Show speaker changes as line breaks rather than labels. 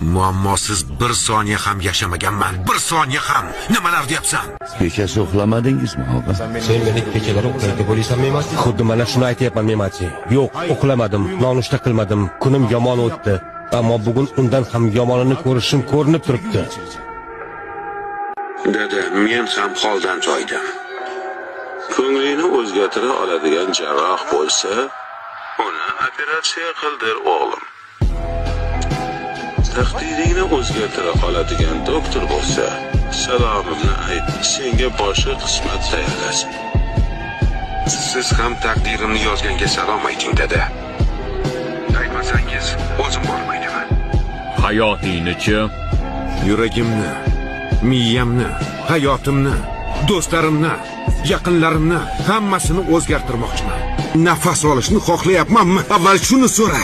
Muammosiz bir soniya ham yashamaganman. Bir soniya ham. Nimalar deyapsan?
Kechasi uxlamadingizmi, og'a?
Sen meni kechalari uxlaydi deb o'ylaysanmi, Memati? Xuddi mana shuni aytyapman, Memati. Yo'q, uxlamadim, nonushta qilmadim, kunim yomon o'tdi. Ammo bugun undan ham yomonini ko'rishim ko'rinib turibdi.
Dada, men ham holdan toydim.
Ko'nglingni o'zgartira oladigan jarroh bo'lsa, uni operatsiya qildir, o'g'lim. Taqdiringni o'zgartira oladigan doktor bo'lsa, salomimni ayt, senga boshqa qismat tayyorlasin.
Siz ham taqdirimni yozganga salom ayting, dada. Aytmasangiz, o'zim borib aytaman.
Hayotingni-chi?
Yuragimni, miyamni, hayotimni, do'stlarimni, yaqinlarimni, hammasini o'zgartirmoqchiman. Nafas olishni xohlayapmanmi? Avval shuni so'ra.